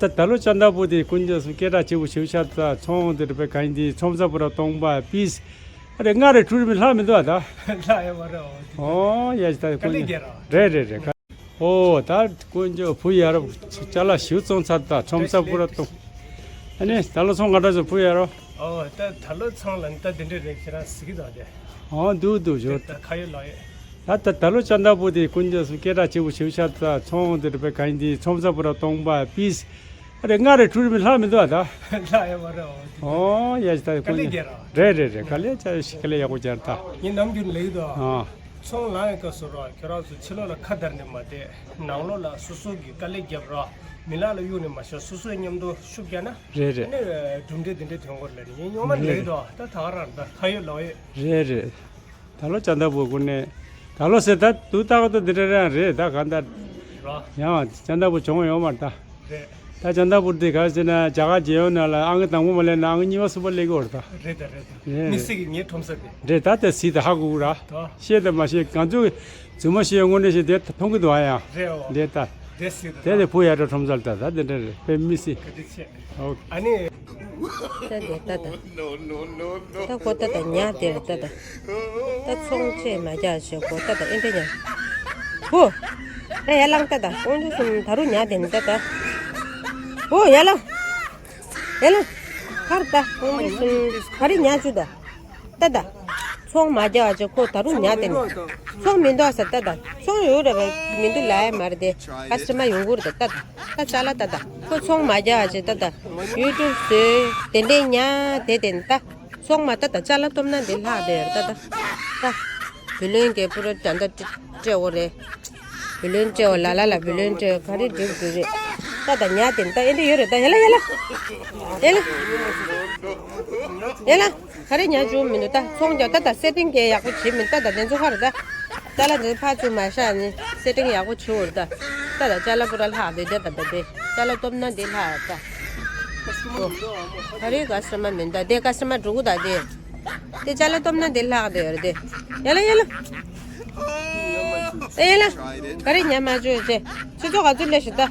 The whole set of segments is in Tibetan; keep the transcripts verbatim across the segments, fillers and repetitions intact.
ད་ལོ་ཅན་ད་བུ་དེ་ཀུན་ཅོ་སུ་སྐད་གྲགས་ཆེ་བོ་ཞིག་ཆགས་ད་ཚོང་དེ་རེད་པས། གང་ཡིན་དེ་ཚོང་ས་བུ་ར་སྟོང་པ་པིས། ཨ་རེ་ང་རེ་ཁྲུ་རི་མི་ལྷག་མི་འདུག་ཨ་ད། ལྷག་ཡོད་མ་རེད། ཨོ་ཡ་ད་དཀའ་ལས་རྒྱག་ར། རེད་རེད་རེད། ཨོ་ད་ཀུན་ཅོ་བུ་ཡ་ར་ཅ་ལག་ཞིག་བཙོང་ཚར་ད་ཚོང་ས་བུ་ར་སྟོང་། ཨ་ནི་ད་ལོ་ཚོང་ག་འདྲ་བྱུང་བུ་ཡ་ར། ཨོ་ད་ད་ལོ་ཚོང་ལ་ད་དེ་འདྲས་རེད་ཁྱེད་རང་གཟིགས་ཀྱི་འདུག་ཨ་དེ། ཨོ་འདུག་འདུག་ཞོ། ད་ཁ་ཡོད་ལག་ཡོད། ད་ད་ད་ལོ་ཅན་ད་བུ་དེ་ཀུན་ཅོ་སུ་སྐད་གྲགས་ཆེ་བོ་ཞིག་ཆགས་ད་ཚོང་དེ་རེད་པས། གང་ཡིན་དེ་ཚོང་ས་བུ་ར་སྟོང་པ་པིས། ཨ་རེ་ང་རེ་ཁྲུ་རི་མི་ལྷག་མི་འདུག་ཨ་ད། ལྷག་ཡོད་མ་རེད། ཨོ་དཀའ་ལས་རྒྱག་ར། རེད་རེད་རེད། དཀའ་ལས་ཅ་ཞིག་དཀའ་ལས་ཡག་པོ་རྒྱག་ད། ངས་ནམ་རྒྱུན་ལེགས་དོ། ཨ་ཚོང་ལངས་ཡོད་སྐབས་སུ་ར་ཁྱོད་རང་ཚོ་ཕྱི་ལོགས་ལ་ཁ་བརྡར་ནས་མ་བསྡད། ནང་ལོགས་ལ་སོ་སོ་གི་དཀའ་ལས་རྒྱབ་ར། མི་ལག་ལ་གཡུག་ནས་མ་བཞག་སོ་སོའི་མཉམ་དུ་ཤུགས་རྒྱག་ན། རེད་རེད། ཨ་ནི་གྲུབ་འབྲས་འདི་འདྲའི་ཐོན་གྱི་རེད། ངས་སྔོན་མ་རེད་ལེགས་དོ། ད་ད་ག་རང་ད་ཁ་ཡོད་ལག་ཡོད། རེད་རེད། ད་ལོ་ཅན་ད་བུ་ཀུན་ནས། ད་ལོ་ཟེར་ད་དུ་ལྟ་ག་ཏོ་འདི་འདྲ་རང་རེད་ད་ག་ད། ར། ཡང་ཅན་ད་བུ་བྱུང་ཡོད་མ་རེད་ད། རེད། ད་ཅན་ད་བུ་འདི་ག་ཟེར་ན་རྒྱ་གར་རྒྱལ་ཡོངས་ནང་ལ་ཨང་ཀི་དང་པོ་མ་སླེབས་ན་ཨང་ཀི་གཉིས་པ་གསུམ་པ་སླེབས་ཀྱི་ཡོད་རེད་ད། རེད་ད་རེད་ད། རེད། མི་སྲིད་ཀྱི་ངའི་ཁྲོམ་ས་དེ། རེད་ད་དེ་སྲིད་ད་ཧ་གོ་གི་ར། ད། ཤེས་དང་མ་ཤེས་གང་ཚོད་རྫུན་མ་ཤེས་དངོས་གནས་ཤེས་དེ་མཐོང་གི་འདུག་ཨ་ཡང་། རེད་འོ། རེད་ད། རེད་སྲིད་ད། དེ་དེ་བུ་ཡ་ར་ཁྲོམ་ས་ལ་ད་ད་དེ་འདྲ་རེད་དཔེ་མི་སྲིད། ག་དེ་ཆེ། ཨོ། ཨ་ནི། ད་དེ་ལྟ་ད། ད་ཁོ་ལྟ་ད་ཉག་དེར་ལྟ་ད། ད་ཚོང་བཅས་མ་རྒྱག་བྱས་ཁོ་ལྟ་ད་ཨེ་འདྲ་ཉག་བུ། ད་ཡར་ལངས་ལྟ་ད་ཀོང་ཇོ་གསུམ་ད་རུང་ཉག་དེ་ནི་ལྟ་ད། བུ་ཡར་ལངས། ཡར་ལངས། ཁར་ལྟ་ཀོང་ཇོ་གསུམ་ག་རེ་ཉག་བཅུ་ད། ལྟ་ད། ཚོང་མ་རྒྱག་བྱས་ཁོ་ད་རུང་ཉག་དེ་ནི། ཚོང་མི་འདུག་ཟེར་ལྟ་ད། ཚོང་ཡོད་རེད་པས་མི་འདུག་ལབ་ཡ་མ་རེད་དེ། ཀ་སི་ཊ་མར་ཡོང་གི་རེད་ད་ལྟ་ད། ད་ཅ་ལག་ལྟ་ད། ཁོ་ཚོང་མ་རྒྱག་བྱས་ལྟ་ད། ཡུ་ཊུབ་བཟོས་དེ་འདྲས་ཉག་དེ་དེ་ནི་ལྟ། ཚོང་མ་ལྟ་ད་ཅ་ལག་སྟོབས་ན་འདི་ལྷག་བསྡད་ཡོད་ལྟ་ད། ད། བུ་ལོན་གྱི་པུ་ར་ད་ད་སྤྲད་འོ་རེད། བུ་ལོན་སྤྲད་འོ་ལ་ལ་ལ་བུ་ལོན་སྤྲད་འོ་ག་རེ་འགྲིག་འགྲིག་རེད། ལྟ་ད་ཉག་དེ་ལྟ་ཨེ་འདྲ་ཡོད་རེད་ད་ཡ་ལ་ཡ་ལ། ཡ་ལ། ཡ་ལ། ག་རེ་ཉག་བཅུག་མི་འདུག་ད་ཚོང་རྒྱག་ད་ད་སེ་ཊིང་གས་ཡག་པོ་བྱེད་མི་ད་ད་དེ་ཚོ་ཧ་རེད་ད། ད་ལ་འདི་ཕར་ཚུར་མ་བཞག་ནི་སེ་ཊིང་ཡག་པོ་བྱེད་འོ་རེད་ད། ད་ད་ཅ་ལག་པུ་ར་ལྷག་དེ་དེ་ད་ད་དེ་ཅ་ལག་སྟོབས་ན་དེ་ལྷག་ད། ག་རེ་ཀ་སི་ཊ་མར་མི་འདུག་དེ་ཀ་སི་ཊ་མར་འགྲོ་གི་ད་དེ། དེ་ཅ་ལག་སྟོབས་ན་དེ་ལྷག་དེ་ཡོད་རེད་དེ། ཡ་ལ་ཡ་ལ། ཨེ་ལ། ག་རེ་ཉག་མ་བཅུག་ཅེ། ཁྱོད་ཚོ་ག་ཚོད་སླེབས་ཤག་ད།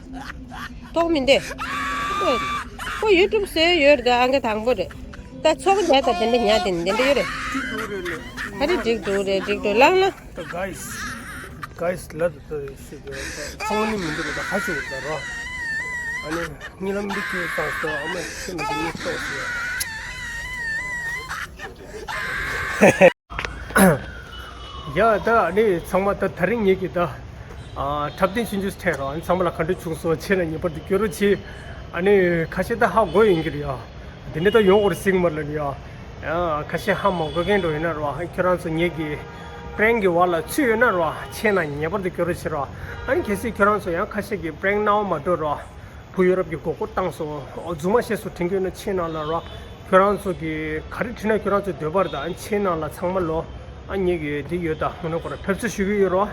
ཐོག་མི་འདི། ཁོ་ཡུ་ཊུབ་བཟོས་ཡོད་རེད་ད་ཨང་ཀི་དང་པོ་རེད། ད་ཚོགས་ཉག་ད་དེ་འདྲ་ཉག་དེ་འདི་འདྲ་ཡོད་རེད། ག་རེ་འགྲིག་འགྲོ་རེད་འགྲིག་འགྲོ་ལངས་ལ། ད་གྷའི་སི། གྷའི་སི་ལ་ད་ད་ཤི་དེ་ཚོང་ནི་མི་འདུག་ད་ཁ་ཤོར་ད་རོ། ཨ་ནི་གཉིད་ལམ་འདི་ཁྱོད་བཏང་སོ་ཨ་མ་ཤི་མི་འདུག་གཉིད་ལྟོགས་སོ། ཡ་ད་ཨ་ནི་ཚང་མ་ད་ད་རིང་ངེད་ཀྱི་ད་ཨ་འཁྲབ་སྟོན་ཆུང་ཆུང་ཞིག་འཕྲད་རོགས། ཨ་ནི་ཚང་མ་ལ་ག་འདྲ་བྱུང་སོང་། ཆེ་ན་ངེས་པར་དུ་སྐྱོ་རོགས་བྱེད། ཨ་ནི་ཁ་ཤས་ད་ཧ་གོ་ཡོང་གི་རེད་ཡ། དེ་ནས་ད་ཡོང་བར་སྲིང་མར་ལ་ནི་ཡ། ཡ་ཁ་ཤས་ཧ་མ་གོ་མཁན་འགྲོ་ཡོད་ན་རོགས། ཁྱོད་རང་ཚོ་ངེད་ཀྱི་པྲེང་གི་བར་ལ་ཚུད་ཡོད་ན་རོགས། ཆེ་ན་ངེས་པར་དུ་སྐྱོ་རོགས་བྱེད་རོགས། ཨ་ནི་གལ་སྲིད་ཁྱོད་རང་ཚོ་ཡང་ཁ་ཤས་ཀྱི་པྲེང་རྣ་བ་མ་འགྲོ་རོགས། བུ་ཡོ་རོབ་ཀྱི་མགོ་སྐོར་བཏང་སོང་། རྫུན་མ་བཤད་སོང་དྲན་གྱི་ཡོད་ན་ཆེ་ནང་ལ་རོ། ཁྱོད་རང་ཚོ་གི་ག་རེ་བྲིས་ན་ཁྱོད་རང་ཚོ་འདོད་པ་རེད་ད། ཆེ་ནང་ལ་ཚང་མ་ལོ། ཨ་ངེད་ཀྱི་འདི་ཡོད་ད་ཧུ་ནོ་ཁོ་ར་ཕེབས་བསུ་ཞུ་གི་ཡོད་རོ།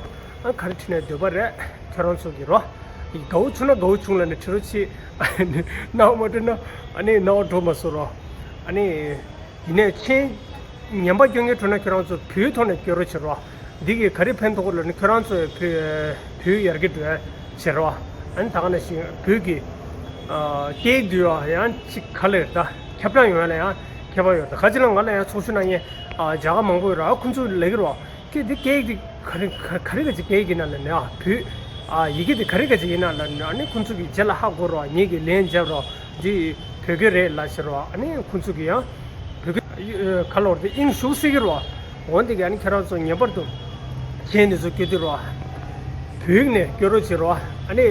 ཨ་ག་རེ་བྲིས་ན་འདོད་པ་རེད་ཁྱོད་རང་ཚོ་གི་རོ། དགའ་བོ་བྱུང་ན་དགའ་བོ་བྱུང་ལ་ནི་བྲིས་རོ་ཆེ། ཨ་ནི་རྣ་བ་མ་འགྲོ་ན་ཨ་ནི་རྣ་བ་འགྲོ་མ་སོང་རོ། ཨ་ནི། ཡིན་ནའི་ཆེས་ངན་པ་སྐྱོན་མཁན་བྱུང་ན་ཁྱོད་རང་ཚོ་བོད་ཐོག་ནས་སྐྱོན་རོགས་བྱེད་རོགས། འདི་གིས་ག་རེ་ཕན་ཐོགས་ལབ་ན་ཁྱོད་རང་ཚོས་བོད་བོད་ཡར་རྒྱས་འགྲོ་ཡ་བྱེད་རོགས། ཨ་ནི་ད་ག་ནང་བཞིན་བོད་ཀྱི་ཨ་སྐད་ཡིག་འདི་ཡང་ཡང་ཅིག་ག་ལེར་ད་ཁྱབ་བསྒྲགས་ཡོང་ཡ་ལ་ཡང་ཁྱད་པར་ཡོད་ད། ཁ་ཅིག་ལ་ང་ལ་ཡང་ཚོགས་ཞུགས་གནང་མཁན་ཨ་རྒྱ་གར་མང་པོ་ཡོད་རོགས། ཨ་ཁོང་ཚོས་ལབ་ཀྱི་རོགས། ཁྱེད་འདི་སྐད་ཡིག་འདི་ག་རེ་ག་ག་རེ་ག་ཅིག་སྐད་ཡིག་ཡིན་ན་ལབ་ནས་ཨ་བོད་ཨ་ཡི་གེ་འདི་ག་རེ་ག་ཅིག་ཡིན་ན་ལབ་ནས་ཨ་ནི་ཁོང་ཚོ་གིས་རྗེས་ལ་ཧ་གོ་རོགས། ངེད་ཀྱིས་ལན་འཇལ་རོགས། འདི་བོད་སྐད་རེད་ལབ་ཤེས་རོགས། ཨ་ནི་ཁོང་ཚོ་གིས་ཡང་བོད་སྐད་ཨ་ག་ལོར་འདི་དབྱིངས་ཞུགས་སྲིད་ཀྱི་རོགས། འོན་ཏེ་ཀྱང་ཨ་ནི་ཁྱེད་རང་ཚོ་ངེས་པར་དུ་གཞན་འདི་ཚོ་སྐྱོ་དུས་རོགས། བོད་ཡིག་ནས་སྐྱོ་རོགས་བྱེད་རོགས། ཨ་ནི་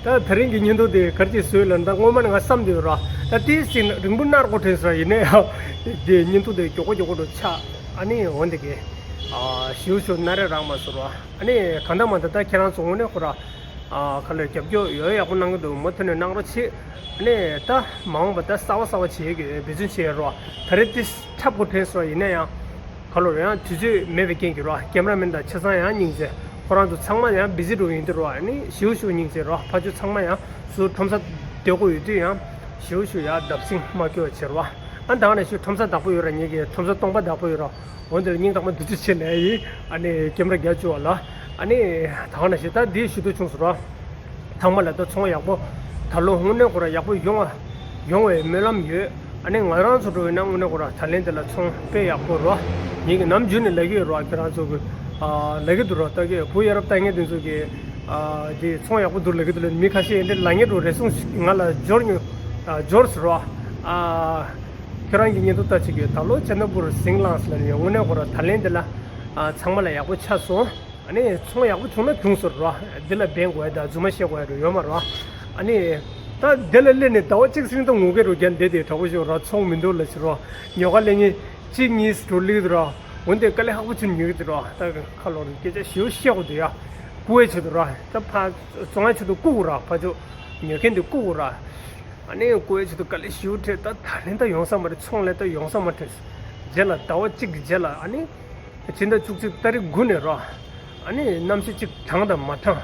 ད་དེ་རིང་གི་བརྙན་ཐུང་དེ་ག་རེ་བྱས་བཟོས་ལབ་ན་ད་སྔོན་མ་ནས་ང་བསམ་བསྡད་ཡོད་རོགས། ད་ཏོག་ཙམ་རིང་པོ་གནང་དགོས་དྲན་སོང་། ཡིན་ན་ཡང་དེ་བརྙན་ཐུང་དེ་མགྱོགས་པོ་མགྱོགས་པོ་འགྲོ་ཆགས། ཨ་ནི་འོན་ཏེ་ཀྱི་ཨ་ཞེ་པོ་ཞེ་པོ་སྣ་རལ་རང་མ་བཟོ་རོགས། ཨ་ནི་གང་ལྟར་མ་ལྟར་ད་ཁྱེད་རང་ཚོ་དངོས་གནས་ཁོ་ར་ཨ་ག་ལེར་རྒྱབ་སྐྱོར་ཡོད་ཡག་པོ་གནང་གི་འདུག་མུ་མཐུད་ནས་གནང་རོགས་བྱེད། ཨ་ནི་ད་མ་འོངས་པ་ད་གསར་པ་གསར་པ་བྱེད་ཀྱི་འབད་བརྩོན་བྱེད་རོགས། ད་རེས་ཏོག་ཙམ་འཁྲབ་དགོས་དྲན་སོང་། ཡིན་ན་ཡང་ག་ལོར་ཡང་དུས་ཚོད་མེད་པའི་རྐྱེན་གྱིས་རོགས། ཀེམ་ར་མེན་དང་ཆ་ཚང་ཡང་སྙིང་རྗེ། ཁོ་རང་ཚོ་ཚང་མ་ཡང་བི་ཟི་འགྲོ་ཡིན་དུས་རོགས། ཨ་ནི་ཞེ་པོ་ཞེ་པོ་སྙིང་རྗེ་རོགས། ཕར་ཚུར་ཚང་མ་ཡང་ཚུར་ཁྲོམ་ས་བསྡད་དགོས་ཡོད་དུས་ཡང་ཞེ་པོ་ཞེ་པོ་ཡང་བརྡབ་གསིག་མ་སྐྱོ་བ་བྱེད་རོགས། ཨ་ད་ག་ནང་བཞིན་ཁྲོམ་ས་བདག་པོ་ཡོད་ར། ངེད་ཀྱི་ཁྲོམ་ས་སྟོང་པ་བདག་པོ་ཡོད་ར། འོན་ཏེ་ལ་སྙིང་ཐག་པ་འདི་ཚོ་བྱེད་ལས་ཡིན། ཨ་ནི་ཀེམ་ར་རྒྱག་བཅུག་པ་ལ། ཨ་ནི་ད་ག་ནང་བཞིན་ད་འདི་ཞུ་འདོད་བྱུང་སོང་ར། ཚང་མ་ལ་ད་ཚོང་ཡག་པོ་ ད་ལོ་དངོས་གནས་ཁོ་རང་ཡག་པོ་ཡོང་བ་ཡོང་བའི་སྨོན་ལམ་ཡོད། ཨ་ནི་ང་རང་ཚོ་འགྲོ་ཡིན་ན་དངོས་གནས་ཁོ་རང་ད་ལན་དེ་ལ་ཚོང་དཔེ་ཡག་པོ་རོ། ངེད་ཀྱི་ནམ་རྒྱུན་ནས་ལབ་ཀྱི་ཡོད་རོ། ཁྱེད་རང་ཚོ་གི་ཨ་ལབ་ཀྱི་འདུག་རོ། ལྟ་གི་བུ་ཡ་རབས་ལྟ་མཁན་དེ་ཚོ་གི་ཨ་དེ་ཚོང་ཡག་པོ་འདུག་ལབ་ཀྱི་འདུག་ལབ། མི་ཁ་ཤས་ཡིན་དེ་ལབ་མཁན་འགྲོ་རེ་ཟུང་ང་ལ་འབྱོར་མྱོང་ཨ་འབྱོར་སོང་རོ། ཨ་ཁྱེད་རང་གི་བརྙན་ཐུང་ལྟ་ཅིག་གི་ད་ལོ་ཅན་དན་པུར་ཟིང་ལངས་ལབ་ནས་དངོས་གནས་ཁོ་རང་ད་ལན་དེ་ལ་ཨ་ཚང་མ་ལ་ཡག་པོ་ཆགས་སོང་། ཨ་ནི་ཚོང་ཡག་པོ་བྱུང་ན་བྱུང་ཟེར་རོ། འདི་ལ་འབེན་དགོས་ཡ་དང་རྫུན་མ་བཤད་དགོས་ཡ་རོ་ཡོད་མ་རོ། ཨ་ནི་ད་འདི་ལ་སླེབས་ནས་ཟླ་བ་གཅིག་སྲིང་ད་ངུ་གི་རོ། རྒྱ་འདི་དེ་གྲོགས་པོ་ཞིག་རོ། ཚོང་མི་འདུག་ལ་ཕྱིར་རོ། ཉོ་ག་ལེ་ཉིན་གཅིག་གཉིས་འགྲོ་ལིག་རོ། འོན་ཏེ་དཀའ་ལས་ཁག་པོ་ཆུ་ཉོས་ཀྱི་རོ། ད་ཁ་ལོ་རེ་སྐད་ཆ་ཞིའུ་བཤད་དགོས་འདུག་ཡ། ཀུ་ཝེ་ཆེད་དུ་རོ། ད་ཕ་བཙོང་ཡ་ཆེད་དུ་བཀུག་རོ། ཕ་ཆོ་ཉོ་མཁན་དེ་བཀུག་རོ། ཨ་ནི་ཀུ་ཝེ་ཆེད་དུ་དཀའ་ལས་ཞིའུ་ཁྲེད། ད་ད་ནི་ད་ཡོང་ས་མ་རེད། ཚོང་ལས་ད་ཡོང་ས་མ་ཁྲེད། རྗེས་ལ་ཟླ་བ་གཅིག་གི་རྗེས་ལ་ཨ་ནི། སྤྱི་ཟླ་བཅུ་གཅིག་ཏ་རིག་དགུ་ནས་རོ། ཨ་ནི་གནམ་གཤིས་གཅིག་གྲང་དང་མ་གྲང་།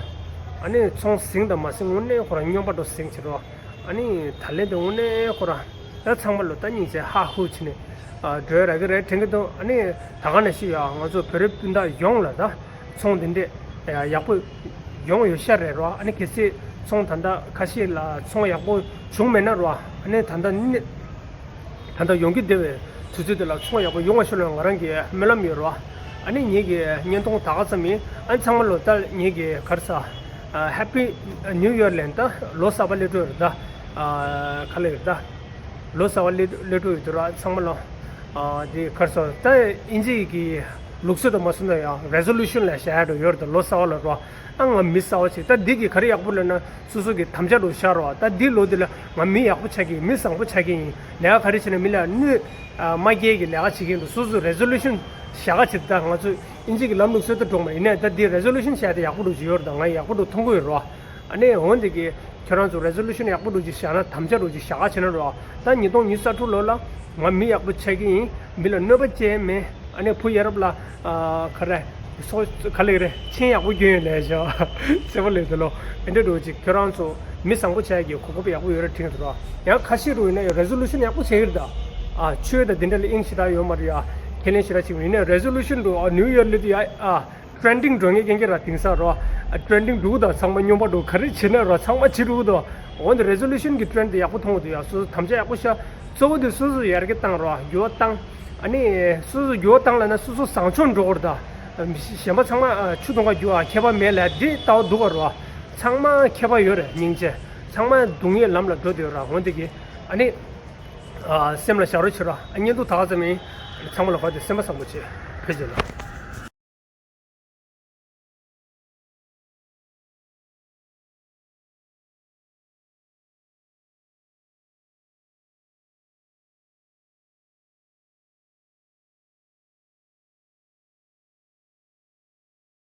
ཨ་ནི་ཚོང་ཟིང་དང་མ་ཟིང་། དངོས་གནས་ཁོ་རང་སྨྱོན་པ་འགྲོ་ཟིང་བྱེད་རོ། ཨ་ནི་ད་ལན་དེ་དངོས་གནས་ཁོ་རང་ད་ཚང་མ་ལོ་ད་སྙིང་རྗེ་ཧ་ཧུ་བྱེད་ནས་ཨ་འགྲོ་ཡ་རག་གི་རེད་དྲན་གི་འདུག་ཨ་ནི་ད་ག་ནང་བཞིན་ཡ་ང་ཚོ་བོད་རིགས་སྤུན་ཟླ་ཡོངས་ལ་ད་ཚོང་འདི་འདྲས་ཡག་པོ་ཡོང་ཡོད་ཤ་རེད་རོ། ཨ་ནི་གལ་སྲིད་ཚོང་ད་ལྟ་ཁ་ཤས་ལ་ཚོང་ཡག་པོ་བྱུང་མེད་ན་རོ། ཨ་ནི་ད་ལྟ་ནི། ད་ལྟ་ཡོང་གི་བསྡད་པའི་དུས་ཚོད་དེ་ལ་ཚོང་ཡག་པོ་ཡོང་བ་ཞིག་ལ་ང་རང་གི་སྨོན་ལམ་ཡོད་རོ། ཨ་ནི་ངེད་ཀྱི་བརྙན་ཐུང་ད་ག་ཙམ་ཡིན། ཨ་ནི་ཚང་མ་ལོ་ད་ངེད་ཀྱི་གར་ས་ཧེ་པི་ནིའུ་ཡར་ལན་ད་ལོ་གསར་པ་སླེབས་འགྲོ་ཡོད་རེད་ད། ཁ་ལ་ཡོད་ད། ལོ་གསར་པ་སླེབས་སླེབས་འགྲོ་ཡོད་དུ་ར། ཚང་མ་ལོ་དེ་གར་ས་ད་ཨིན་ཇི་གི་ལུགས་སྲོལ་དུ་མ་སོང་ན་ཡང་རེ་ཟོ་ལུ་ཤན་ལ་བཞག་ཡ་འགྲོ་ཡོད་རེད་ད། ལོ་གསར་པ་ལ་རོ། ཨ་ང་མི་གསར་པ་ཞིག་ད་འདི་གི་ག་རེ་ཡག་པོ་ལབ་ན། སོ་སོ་གི་དམ་བཅའ་རུ་བཞག་རོགས། ད་འདི་ལོ་འདི་ལ་ང་མི་ཡག་པོ་ཆགས་ཀྱི་ཡིན། མི་བཟང་པོ་ཆགས་ཀྱི་ཡིན། ལས་ཀ་ག་རེ་བྱས་ན་མི་ལ་གནོད་མ་སྐྱེལ་གྱི་ལས་ཀ་བྱེད་ཀྱི་ཡིན་འདུག་སོ་སོ་རེ་ཟོ་ལུ་ཤན་བཞག་ག་བྱེད། ད་ང་ཚོ་ཨིན་ཇི་གི་ལམ་ལུགས་སྲོལ་ལྟར་འགྲོ་མ་ཡིན་ནས། ད་འདི་རེ་ཟོ་ལུ་ཤན་བཞག་དེ་ཡག་པོ་འདུག་ཅིག་ཡོད་རེད། ད་ང་ཡག་པོ་འདུག་མཐོང་གི་ཡོད་རོགས། ཨ་ནི་འོན་ཏེ་གི་ཁྱོད་རང་ཚོ་རེ་ཟོ་ལུ་ཤན་ཡག་པོ་འདུག་ཅིག་བཞག་ན། དམ་བཅའ་འདུག་ཅིག་བཞག་ག་བྱེད་ན་རོགས། ད་ཉིས་སྟོང་ཉི་ཤུ་རྩ་དྲུག་ལོ་ལ་ང་མི་ཡག་པོ་ཆགས་ཀྱི་ཡིན། མི་ལ་གནོད་པ་བྱས་མེད། ཨ་ནི་བུ་ཡ་རབས་ལ་ཨ་ག་རེ་སོ་ག་ལེ་རེ་ཆེན་ཡག་པོ་སྐྱོན་ཡོད་ལས་བྱ་ཚེ་བ་ལས་དེ་ལོ། ཨེ་འདྲ་འགྲོ་ཅིག་ཁྱོད་རང་ཚོ་མི་བཟང་པོ་ཆགས་ཀྱི་གོ་སྐབས་ཡག་པོ་ཡོད་རེད་དྲན་གྱི་འདུག་ར། ཡང་ཁ་ཤས་རུ་ཡིན་ན་ཡང་རེ་ཟོ་ལུ་ཤན་ཡག་པོ་བྱས་ཡོད་རེད་ད། ཨ་ཆོས་དང་དེ་འདྲ་ལ་དབྱིངས་ཞེ་དྲག་ཡོད་མ་རེད་ཡ། ཁས་ལེན་ཞེ་དྲག་བྱེད་མི་ཡིན་ན་རེ་ཟོ་ལུ་ཤན་འགྲོ། ཨ་ནིའུ་ཡར་ལི་དུ་ཡ་ཨ་ཊྲེན་ཌིང་འགྲོ་ངེས་ཀྱང་ཀྱང་ར་དེང་སང་རོ། ཨ་ཊྲེན་ཌིང་འགྲོ་དང་ཚང་མ་སྨྱོན་པ་འགྲོ། ག་རེ་བྱེད་ན་རོ་ཚང་མ་བྱེད་འགྲོ་དང་། འོན་ཏེ་རེ་ཟོ་ལུ་ཤན་གྱི་ཊྲེན་ཌི་དེ་ཡག་པོ་མཐོང་གི་འདུག་ཡ། སོ་སོ་དམ་བཅའ་ཡག་པོ་བཞག་སོ་སོ་དེ་སོ་སོ་ཡར་རྒྱས་བཏང་རོགས། འགྱུར་བ་བཏང་། ཨ་ནི་སོ་སོ་འགྱུར་བ་བཏང་ལབ་ན་སོ་སོ་བཟང་ཕྱོགས་འགྲོ་དགོས་རེད་ད། གཞན་པ་ཚང་མ་ཨ་ཆུ་འཐུང་ག་རྒྱུ་ཨ་ཁྱད་པར་མེད་ལབ་འདི་ལྟ་བ་འདུག་ག་རོ། ཚང་མ་ཁྱད་པར་ཡོད་རེད། སྙིང་རྗེ། ཚང་མ་སྡུག་བསྔལ་ལམ་ལ་འགྲོ་བསྡད་ཡོད་ར། འོན་ཏེ་གི་ཨ་ནི་ཨ་སེམས་ལ་བཞག་རོགས་བྱེད་རོགས། ཨ་བརྙན་ཐུང་ད་ག་ཙམ་ཡིན། ཚང་མ་ལ་བཀའ་དྲིན། སེམས་པ་བཟང་པོ་བྱེད། ཕེབས་རྗེས་ལ།